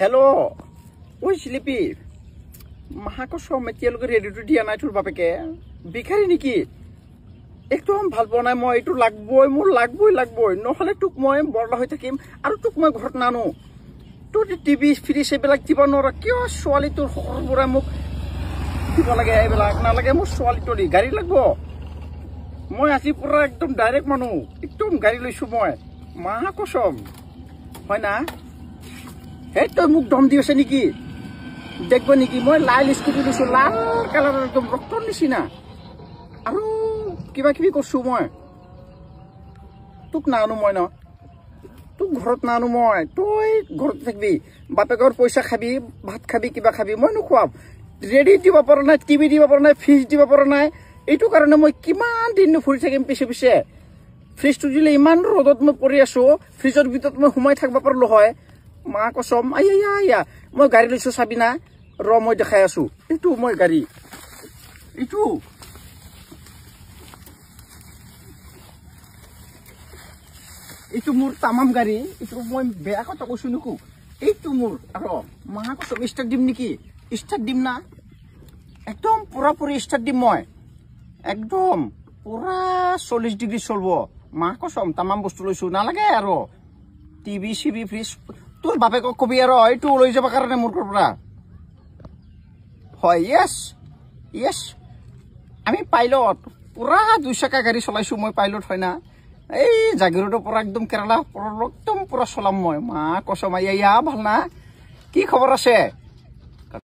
Hello' ঐ জিলিপি, মাহ কচম এতিয়ালৈকে ৰেডিঅ'টো দিয়া নাই তোৰ বাপেকে, ভিখাৰী নেকি? একদম ভাল পোৱা নাই মই, এইটো লাগবই মোৰ, লাগবই লাগবই, নহ'লে তোক মই বৰলা হৈ থাকিম আৰু তোক মই ঘৰত নানো। তোৰ টিভি ফ্ৰিজ এইবিলাক দিব নোৱাৰ কিয়? ছোৱালী তোৰ সৰুৰ পৰা মোক দিব লাগে, এইবিলাক নালাগে মোৰ। ছোৱালী তলি গাড়ী লাগব। মই আজি পুৰা একদম ডাইৰেক্ট মানুহ, একদম গাড়ী লৈছো মই, মা কচম হয় না? সেই তই মোক দম দি আছে নেকি? দেখব নেকি মই লাল স্কুটি লৈছো, লাল কালাৰৰ একদম ৰক্তৰ নিচিনা, আৰু কিবা কিবি কৰছো মই। তোক নানো মই ন, তোক ঘৰত নানো মই, তই ঘৰত থাকিবি, বাপেকৰ পইচা খাবি, ভাত খাবি, কিবা খাবি, মই নোখোৱাম। ৰেডি দিব পৰা নাই, টিভি দিব পৰা নাই, ফ্ৰিজ দিব পৰা নাই, এইটো কাৰণে মই কিমান দিন ফুৰি থাকিম পিছে পিছে। ফ্ৰিজটো দিলে ইমান ৰ'দত মই পৰি আছো, ফ্ৰিজৰ ভিতৰত মই সোমাই থাকিব পাৰিলো হয়, মা কচম। আইয়া আইয়া, মই গাড়ী লৈছো চাবি না, ৰ মই দেখাই আছো। এইটো মই গাড়ী, এইটো এইটো মোৰ তামাম গাড়ী, এইটো মই বেয়া কথা কৈছো নেকো? এইটো মোৰ, আৰু মা কচম ষ্টাৰ্ট দিম নেকি? ষ্টাৰ্ট দিম না, একদম পুৰাপুৰি ষ্টাৰ্ট দিম মই, একদম পুৰা 40 ডিগ্ৰী চলব, মা কচম। তামাম বস্তু লৈছো, নালাগে আৰু টিভি চিভি ফ্ৰিজ। তোৰ বাপেকক কবি আৰু এইটো লৈ যাব কাৰণে মোৰ পৰা। হয়, য়েছ য়েছ, আমি পাইলট, পুৰা 2 চকা গাড়ী চলাইছো মই, পাইলট হয় না? এই জাগিৰোডৰ পৰা একদম কেৰালা একদম পুৰা চলাম মই, মা কচম। আইয়া ভাল না? কি খবৰ আছে?